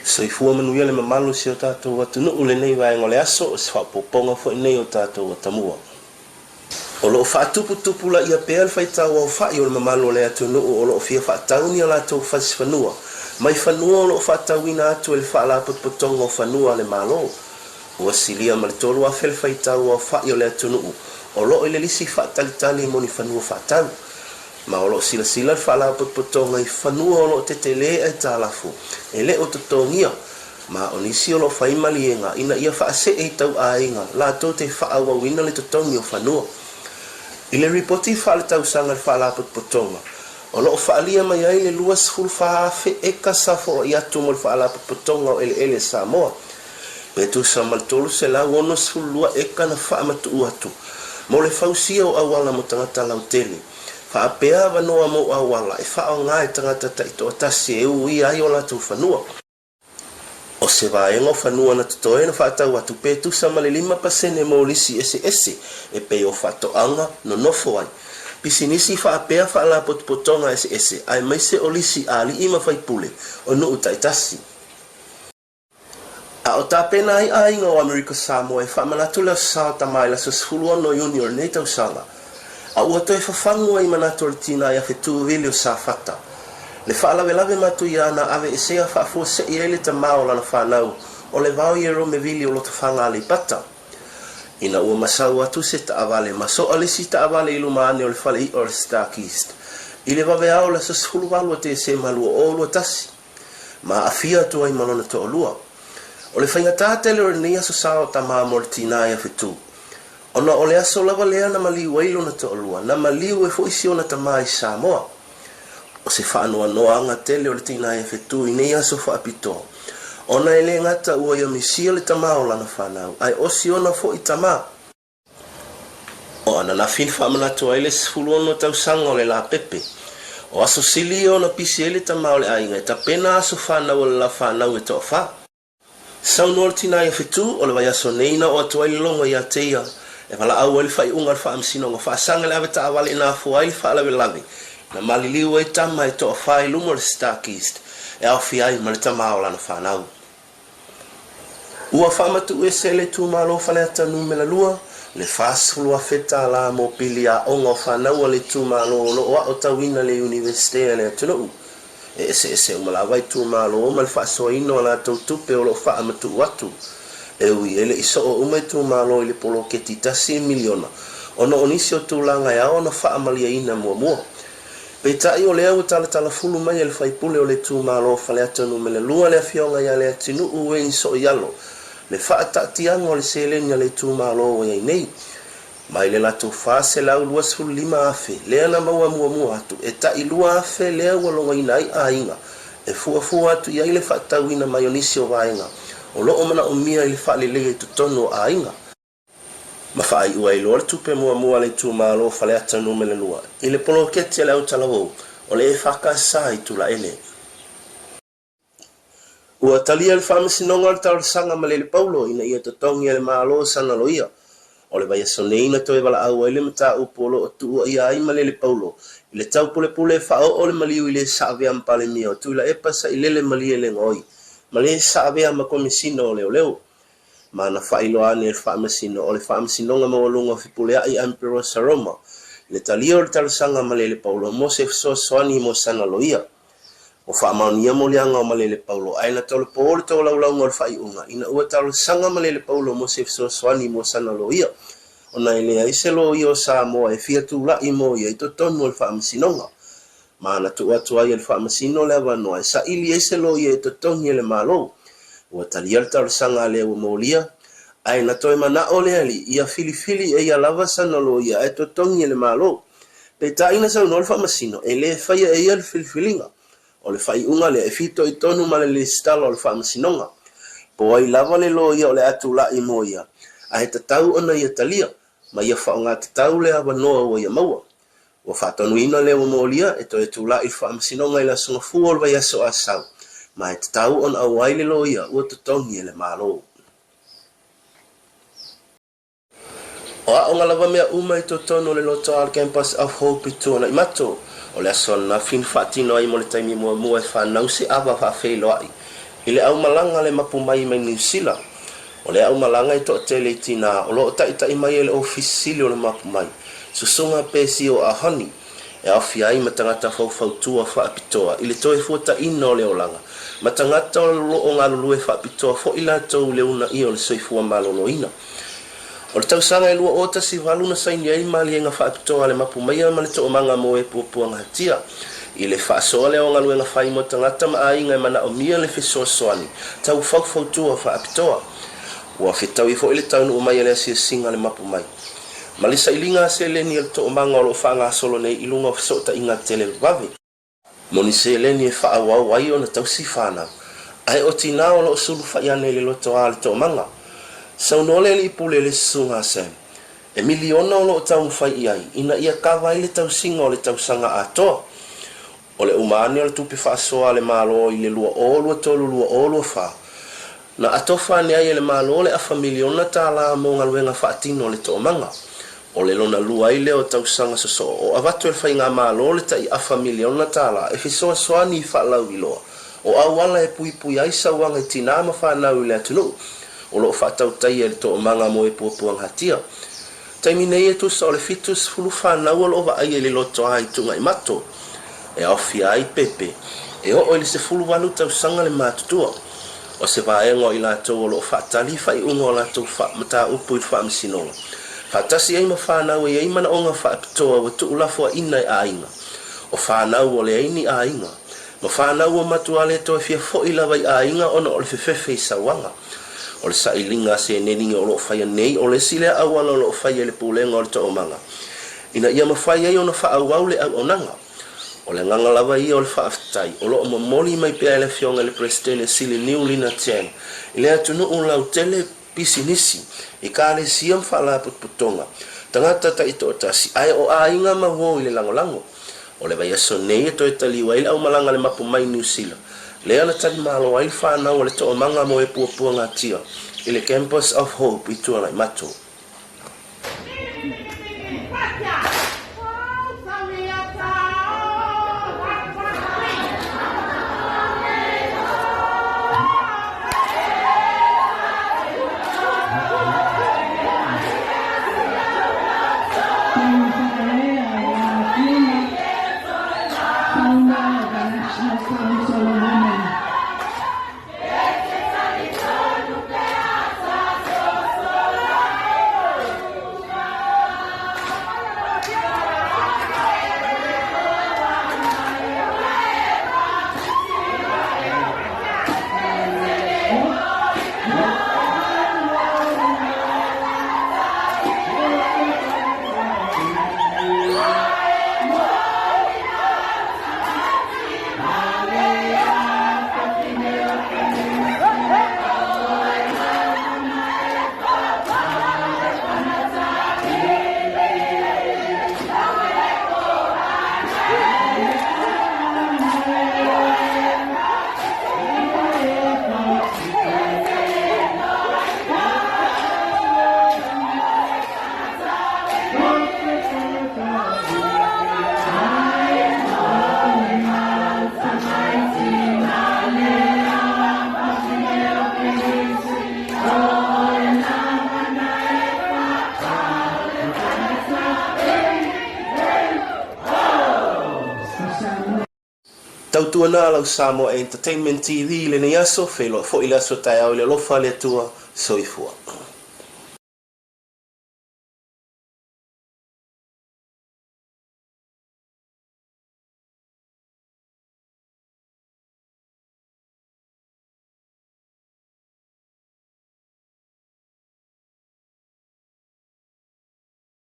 Soifua manuia le mamalu o si o tatou atunuu i lenei vaega o le aso, o se faaopoopoga foi lenei o tatou atamua. O lo o faatuputupulaia pea le faitau aofai o le mamalu o le atunuu o lo o fia faatau ni a latou fasifanua mai fanua o lo o faatauina atu e le Faalapotopotoga o Fanua a le Malo. Ua silia ma le 3,000 le faitau aofai o le atunuu o lo o i le lisi faatalitali mo ni fanua faatau. Ma o lo o silasila le Faalapotopotoga i fanua o lo o tetele aitalafu e le o totogia, ma o nisi o lo o fai maliega ina ia faasee i tauaiga latou te faaauauina le totogi o fanua. I le ripoti faaletausaga a le Faalapotopotoga, o lo o faaalia mai ai le 24,000 eka sa foai atu mo le Faalapotopotoga o Eleele Samoa, pe tusa ma le 362 eka na faamatuu atu mo le fausia o auala mo tagata lautele, faapea avanoa mo auala e faaaoga e tagata taitoatasi e uia ai o latou fanua. O se vaega o fanua na totoe na faatau atu pe tusa ma le 5% mo lisi eseese e pei o faatoaga, nonofo ai, pisinisi faapea faalapotopotoga eseese aemaise o lisi a alii ma faipule o nuu taitasi. A o tapena ai aiga o Amerika Samoa e faamanatu le Aso Sa o Tama i le aso 16 Iuni o lenei tausaga, a ua toe fafagu ai manatu o le tina ia Fetuuvili o Safata, le faalavelave matuia na aveesea faafuasei ai le tama o lana fanau o le vao Ierome Vili o Lotofaga Aleipata. Ina ua masau atu se taavale ma soa le isi taavale i luma ane o le fale i'a o le StarKist i le vaveao o le aso 18 o Tesema 2021, ma aafia atu ai ma lona toalua. O le faigata tele o lenei aso sa o Tama mo le tina ia Fetu, ona o le aso lava lea na maliu ai lona toalua, na maliu ai foi si ona tama i Samoa. O se faanoanoaga tele o le tina ia Fetu i nei aso faapitoa, ona e le gata ua ia misia le tama o lana fanau, ae o si ona foi tama. O ananafi na faamanatu ai le 16 tausaga o le lapepe. O aso sili ia ona pisi ai le tama o le aiga e tapena aso fanau o le lafanau e toafa. Saunoa le tina ia Fetu, o le vaiaso nei na oo atu ai le logo ia te ia e valaau ai le faaiuga a le Faamasinoga faasaga le avetaavale e nafua ai le faalavelave na maliliu ai tama e toafa i luma o le StarKist e aofia ai ma le tama o lana fanau. Ua faamatuuese e le itumalo Faleata Numera 2 le $40,000 mo pili aoga o fanau a le itumalo o lo o aotauina le Iunivesite a le atunuu. E eseese uma lava itumalo ma le faasoaina o a latou tupe o lo o faamatuu atu. E ui e le i soo uma itumalo i le poloketi tasi miliona ona o nisi o tulaga e ao ona faamaliaina muamua. Peitai o lea ua talatalafulu mai e le faipule o le itumalo o Faleata Numera 2 le Afioga ia Leatinuu Wayne Sooialo le faataatiaga o le seleni a le itumalo ua i ai nei. Mai le latou 425,000 lea na maua muamua atu, e tai 2,000 lea ua logoina ai aiga e fuafua atu i ai le faatauina mai o nisi o vaega o lo o manaomia i le faaleleia i totonu o aiga. Ma faaiu ai loa le tupe muamua a le itumalo o Faleata Numera 2 i le poloketi a le Autalavou o le EFKS i Tulaele. Ua talia e le Faamasinoga o le Talosaga ma Lele Paulo ina ia totogi e le Malo sana loia. O le vaiaso nei na toe valaau ai le mataupu o lo o tuuaia ai Malele Paulo i le taupulepule e faaoo le maliu i le sa avea ma Palemia o Tuilaepa Sailele Malielegaoi ma le sa avea ma Komesina o Leoleo. Ma na faailoa ane e le Faamasino o le Faamasinoga Maualuga o Fepuleai Emperor Saroma le talia o le talosaga a Malele Paulo mo se fesoasoani mo sana loia. Ua faamaonia moliaga o Malele Paulo ae na tolopo le tolaulauga o le faaiuga ina ua talosaga Malele Paulo mo se fesoasoani mo sana loia ona e leai se loia o Samoa e fia tulai mo ia i totonu o le Faamasinoga. Ma na tuu atu ai e le Faamasino le avanoa e saili ai se loia e totogi e le Malo. Ua talia le talosaga a lea ua molia, ae na toe manao le alii ia filifili e ia lava sana loia ae totogi e le Malo. Peitai na saunoa le Faamasino e le faia e ia le filifiliga. O le faaiuga lea e fitoitonu ma le lesitala o le Faamasinoga. Po ai lava le loia o le a tulai mo ia, ae tatau ona ia talia, ma ia faaaogatatau le avanoa ua ia maua. Ua faatonuina lea ua molia e toe tulai i le Faamasinoga i le Aso Gafua o le vaiaso a sau, ma e tatau ona auai le loia ua totogi e le Malo. O aoga lava mea uma i totonu o le loto a le Campus of Hope i Tuanaimato. O le aso ananafi na faatino ai mo le taimi muamua e fanau se ava faafeiloai. I le aumalaga a le mapu mai mai Niu Sila, o le aumalaga e toatele i tinā o lo o taita'i mai e le Ofisa Sili o le Mapu Mai, Susuga Pesio Ahani, e aofia ai ma tagata faufautua faapitoa i le toe fuataina o le olaga, ma tagata o lo o galulue faapitoa foi latou i le uunaia o le soifua maloloina. O le tausaga e 2018 na saini ai maliega faapitoa a le Mapu Maia ma le Toomaga mo e Puapuagatia i le faasoa lea o galuega fai mo tagata ma aiga e manaomia le fesoasoani tau faufautua faapitoa. Ua fetaui foi le taunuu mai a le asiasiga a le Mapu Mai ma le sailiga a seleni a le Toomaga o lo o faagasolo nei i luga o fesootaiga televave. Mo ni seleni e faaauau ai ona tausi fanau, ae o tinā o lo o sulufai ane i le lotoā o le toomaga. Saunoa le alii pule le Susuga a Sam, e miliona o lo o taumafai i ai ina ia kava ai le tausiga o le tausaga atoa. O le uma ane o le tupe faasoa a le Malo i le 2023 2024, Na atofa ane ai e le Malo le afa miliona tālā mō galuega faatino a le toomaga. O le lona lua ai lea o tausaga sosoo o avatu e le Faigamalo le tai afa miliona tālā e fesoasoani i faalauiloa o auala e puipui ai sauaga i tinā ma fanau i le atunuu o lo o faatautaia i le toomaga mo e puapuagatia. Taimi nei e tusa o le 70 fanau o lo o vaaia i le lotoa i Tugaimato, e aofia ai pepe e oo i le 18 tausaga le matutua. O se vaega o i latou o lo o faatali faaiuga o latou mataupu i le Faamasinoga, faatasi ai ma fanau e i ai manaoga faapitoa ua tuulafoaiina e aiga, o fanau ua leai ni aiga, ma fanau ua matua le toe fia foi lava i aiga ona o le fefefe i sauaga. O le sailiga a seneni o lo o faia nei o le isi lea auala o lo o faia e le Pulega o le Toomaga ina ia mafai ai ona faaauau le auaunaga. O le agaga lava ia o le faafetai o lo o momoli mai pea e le Afioga i le Peresetene Sili Niu Lina Cheng i le atunuu lautele pisinisi, ekalesia ma faalapotopotoga, tagata taitoatasi, ae o aiga ma uo i le lagolago. O le vaiaso nei e toe taliu ai le aumalaga a le mapu mai Niu Sila, lea na talimalo ai le fanau a le Toomaga mo e Puapuagatia i le Campus of Hope i Tuanaimato. Founder of the National Council of Women. Tautuana lau Samoa Entertainment TV i lenei aso, feiloa foi le aso taeao i le alofa a le Atua. Soifua.